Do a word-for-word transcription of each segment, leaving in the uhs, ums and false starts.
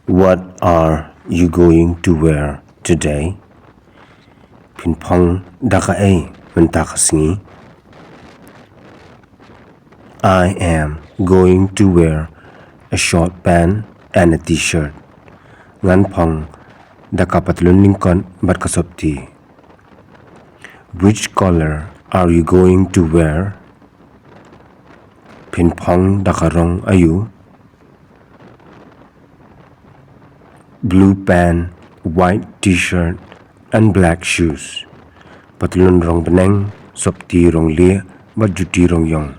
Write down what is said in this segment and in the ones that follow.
What are you going to wear today? Phin phong da kaei mynta ka sngi? I am going to wear a short pant and a t-shirt. Ngan phong da ka patlun lyngkot bad ka sopti. Which color are you going to wear? Phin phong da ka rong aïu? Blue pant, white t-shirt and black shoes. Patlun rong bneng, sopti rong lieh bad juti rong ïong.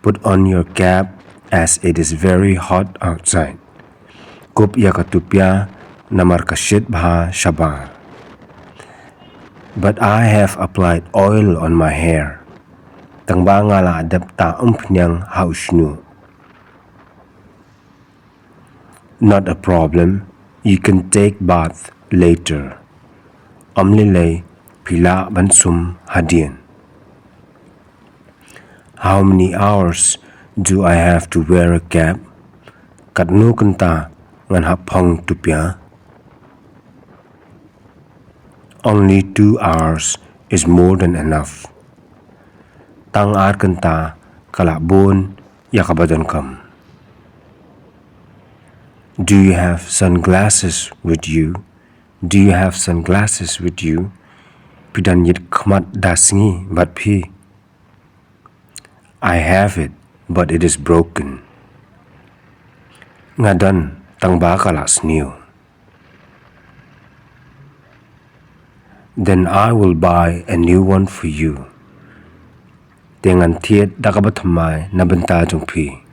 Put on your cap as it is very hot outside. Kup ïa ka tupia namar ka shit bha shabar. But I have applied oil on my hair. Tang ba nga la dep tah umphniang ha u shñiuh. Not a problem. You can take bath later. Ym lei lei, phi lah ban sum hadien. How many hours do I have to wear a cap? Katno kynta ngan hap phong tupia? Only two hours is more than enough. Tang ar kynta ka lah bun ïa kaba donkam. Do you have sunglasses with you? Do you have sunglasses with you? Phi don ïit khmat da sngi bad phi? I have it, but it is broken. Nga don, tang ba ka la sniew. Then I will buy a new one for you. Te ngan thied da kaba thymmai na bynta jong phi.